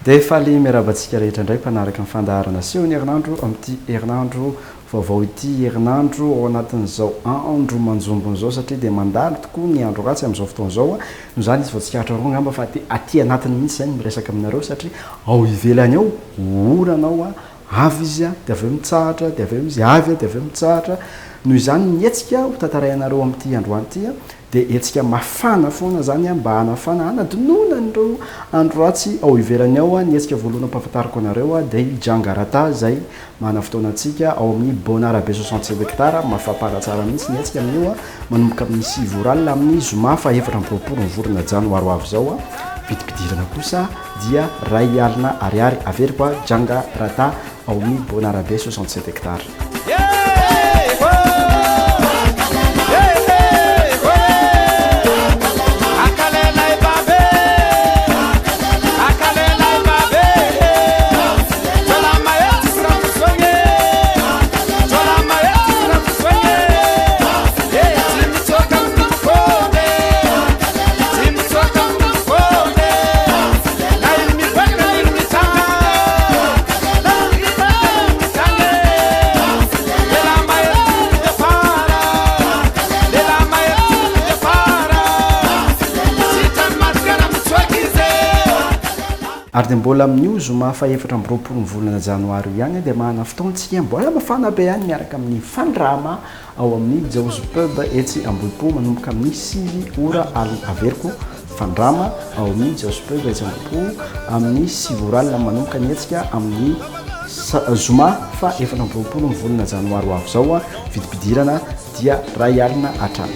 Dia faly miarahaba antsika rehetra indray mpanaraka ny fandaharana asehon'ny herinandro amin'ity herinandro vaovao ity, herinandro ao anatin'izao andro manjombona izao satria dia mandalo tokoa ny andro ratsy amin'izao fotoana izao. Noho izany izy vao tsikaritrareo angamba fa dia aty anatiny mihitsy izay no miresaka aminareo satria ao ivelany ao orana ao, avy izy dia avy eo mitsahatra dia avy eo izy avy dia avy eo mitsahatra. Noho izany ny hetsika ho tantarainareo amin'ity androany ity Dia hetsika mafana foana izany mba hanafana, hanadinoana an'ireo andro ratsy ao ivelany ao. Ny hetsika voalohany ampahafantariko anareo dia i Djangarata izay manana fotoana antsika ao amin'ny Bonarabe 67 hectares. Mafapana tsara mihitsy ny hetsika amin'io, manomboka amin'ny 9 ora alina amin'ny zoma faha 24 ny volana janoary ho avy izao. Vidim-pidirana kosa dia 1000 ariary. Averiko, Djangarata ao amin'ny Bonarabe 67 hectares. Ary dia mbola amin'io zoma faha 24 ny volana janoary io ihany dia manana fotoana isika mbola mafana be ihany miaraka amin'ny Fandrama ao amin'ny Jao's Pub etsy Ambohipo manomboka amin'ny 9 ora alina. Averiko, Fandrama ao amin'ny Jao's Pub etsy Ambohipo amin'ny 9 ora alina manomboka ny hetsika amin'ny zoma faha 24 ny volana janoary ho avy izao. Vidim-pidirana dia 1000 hatrany.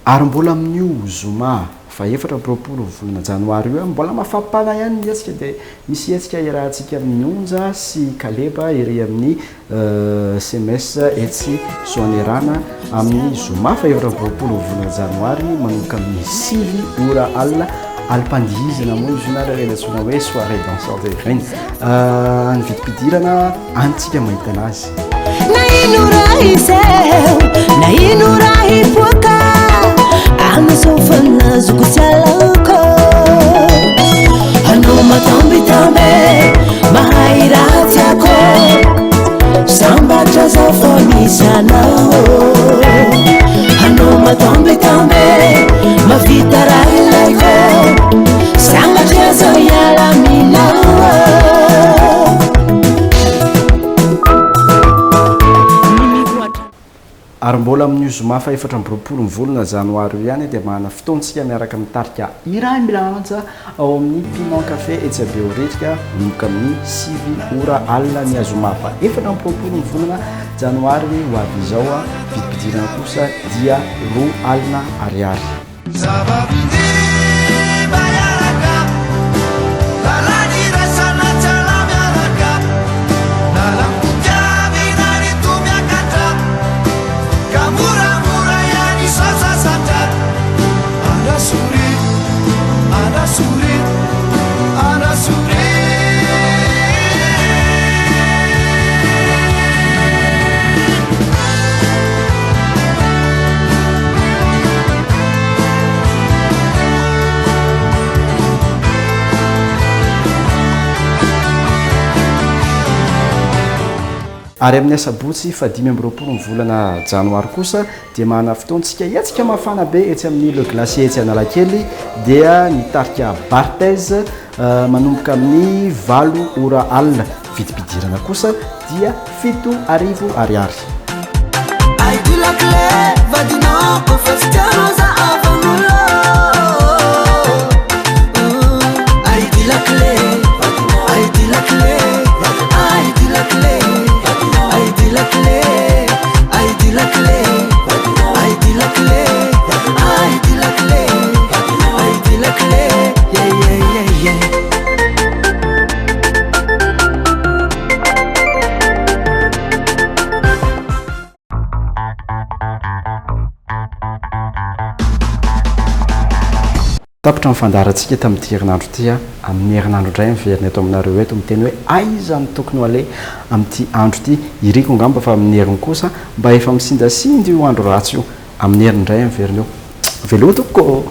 Ary mbola amin'io zoma faha 24 volana janoary io, mbola mafapana ihany ny hetsika dia misy hetsika iarahantsika amin'ny Onja sy Kaleba ery amin'ny Cms etsy Soanierana amin'ny zoma faha 24 volana janoary manomboka amin'ny 9 ora alina. Alim-pandihizana moa izy io na ireny antsoina hoe soirée dansante ireny. Ny vidim-pidirana any tsika mahita anazy. Na ino raha hiseho, na ino raha hipoaka, Anao fa nazoko tsy alako. Anao matambitambe, mahay raha tiako, Sambatra zaho fa misy anao. Anao matambitambe, mahavita raha ilaiko, Sambatra zaho hiala aminao. Ary mbola amin'io zoma faha 24 ny volana janoary io ihany dia manana fotoantsika miaraka amin'ny tarika Iraimbilanja ao amin'ny Piment Café etsy Behoririka manomboka amin'ny 9 ora alina ny zoma faha 24 ny volana janoary ho avy izao. Vidim-pidirana kosa dia 20 ariary. Ary amin'ny asabotsy faha 25 ny volana janoary kosa dia manana fotoantsika hetsika mafana be etsy amin'ny Le Glacier etsy Analakely dia ny tarika Barthez manomboka amin'ny 8 ora alina. Vidim-pidirana kosa dia 7000 ariary. Tapitra ny fandaharantsika tamin'ity herinandro ity a! Amin'ny herinandro indray miverina eto aminareo eto miteny hoe aiza no tokony ho aleha amin'ity andro ity. Iriko angamba fa amin'ny heriny kosa mba efa misindasinda io andro ratsy io. Amin'ny heriny indray miverina eo. Veloma tompoko ô!